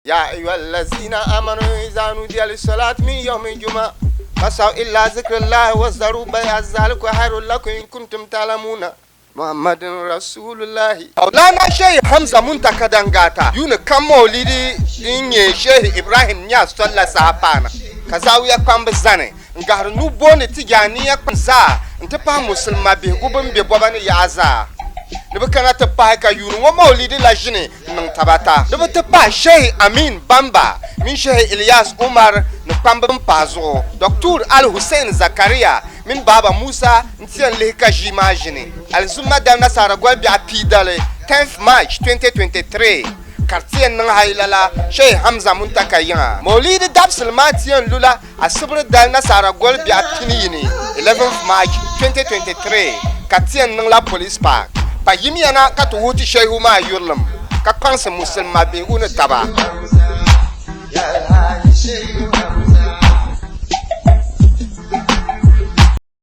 Ya ayyuha allazina amanu iza nudiya lis-salati min yawmil jumu'a fas'aw ila zikrillahi wa zaru bay'a zalika khairul lakum in kuntum ta'lamuna Muhammadin Rasulullahi. Maulana Shehi Hamza Muntaka Dangata yuuni kam Maulidi din nyɛ Shehi Ibrahim Nias toli la saha paana ka Zawiya kpamba zani n-gahiri nuu booni Tijaniya kpamba zaa nti pahi Musulima bihigu bin be bɔba ni yaɣa zaa ni bɛ kana ti pahi ka yuuni ŋɔ Maulidi la ʒini n-niŋ tabata ni bɛ ti pahi Shehi Amin Bamba mini Shehi Ilyas Umar ni kpamba bin pahi zuɣu, Doctor Al Hussein Zakaria mini Baba Musa nti yɛn lihi ka ʒii maa ʒini Alizumma dali nasaara goli biɛɣu pii dali, 10th March 2023, ka di ti yɛn niŋ hali lala Shehi Hamza Muntaka yiŋa. Maulidi dabisili maa ti yɛn lula Asibiri dali nasaara goli biɛɣu piniyini, 11th March 2023, ka ti yɛn niŋla Police Park. Pa yimiya na ka ti wuhi ti Shehu maa yurilim ka kpaŋsi Musulima bihigu ni taba.